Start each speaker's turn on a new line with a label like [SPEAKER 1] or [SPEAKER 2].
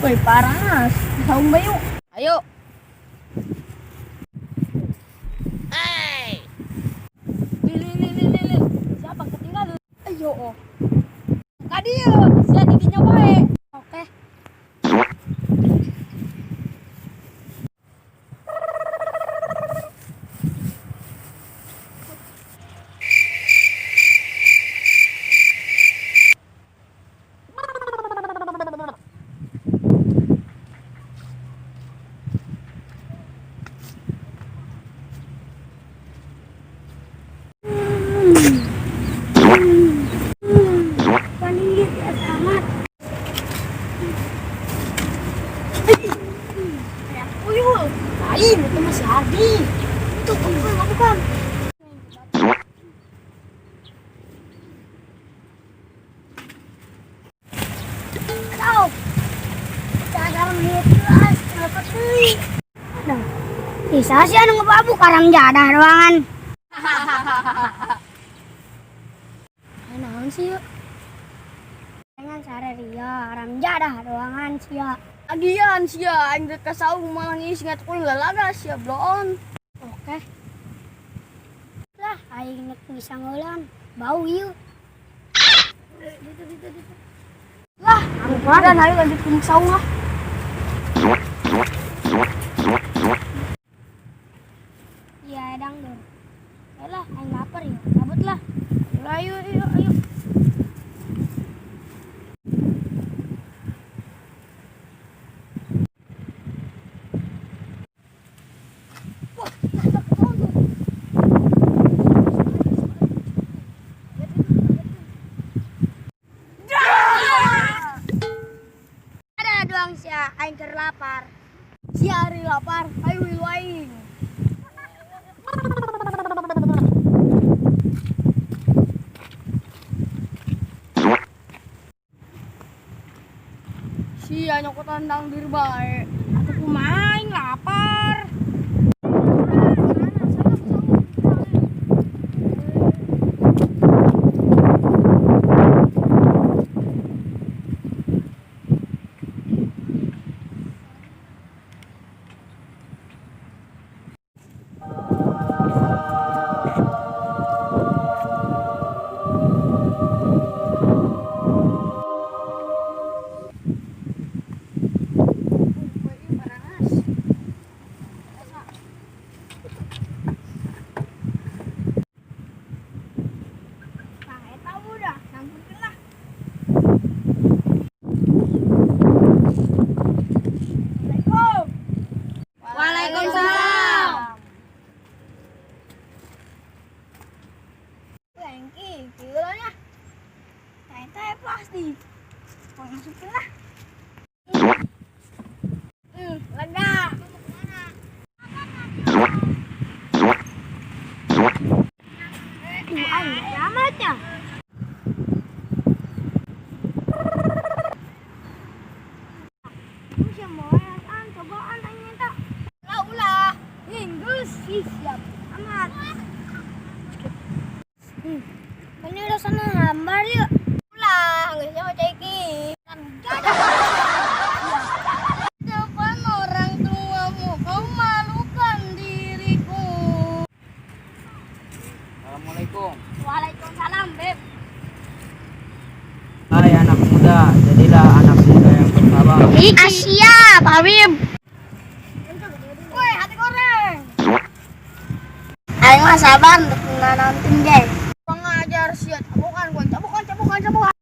[SPEAKER 1] Woi, panas. Saung bae yuk.
[SPEAKER 2] Ayo.
[SPEAKER 1] Lili, lili, lili. Siapa ketinggalan? Ayo. Oh.
[SPEAKER 2] Ka dieu, sia di dinya bae.
[SPEAKER 1] Oke. Paninggit ya amat. Uyul. Lain itu masih Ardi. Itu bukan, bukan. Tahu. Cadar itu kenapa teuing? Aduh. Bisa sih anu ngebabuk haram jadah ruangan. Naon sih yuk? Dengan sare ria haram jadah ruangan sia.
[SPEAKER 2] Agian sia aing rek ka saung malah ngis ngatukul lalaga sia bloon.
[SPEAKER 1] Oke. Lah, aing nek bisa ngeulan. Bau ieu. Gitu gitu gitu.
[SPEAKER 2] Lah, dan ayo lanjut ke saung lah.
[SPEAKER 1] Iya, edang dur. Ayolah, aing lapar ya. Cabut lah.
[SPEAKER 2] Ayo, ayo, ayo. Wah, ada ketahuan tuh.
[SPEAKER 1] Ada doang sia, aing keur lapar.
[SPEAKER 2] Si Ari lapar, ayo milu aing. Sia nyokot tandang dir bae. Atuh kumaha aing lapar.
[SPEAKER 1] Nah, eta udah, sampeurkeun lah.
[SPEAKER 2] Assalamualaikum. Waalaikumsalam.
[SPEAKER 1] Lengki, kieu nya. Tah eta pasti. Masukin lah.
[SPEAKER 2] Lega.
[SPEAKER 1] Aduh, aing amat ya. Itu sih mau an cobaan aing minta.
[SPEAKER 2] Ulah ulah. Inggus.
[SPEAKER 1] Ih, siap amat. Ini udah sana gambar yuk.
[SPEAKER 2] Ulah, geus mau ceki. Depan orang tuamu kau malukan diriku.
[SPEAKER 3] Assalamualaikum.
[SPEAKER 2] Waalaikumsalam, Beb.
[SPEAKER 3] Hai anak muda, jadilah anak muda yang bersabar.
[SPEAKER 1] Siap, Habib.
[SPEAKER 2] Woi, hati goreng.
[SPEAKER 1] Aing mah sabar untuk nanti deh.
[SPEAKER 2] Pengajar sia cabokan, gua cabokan, cabokan, cabokan.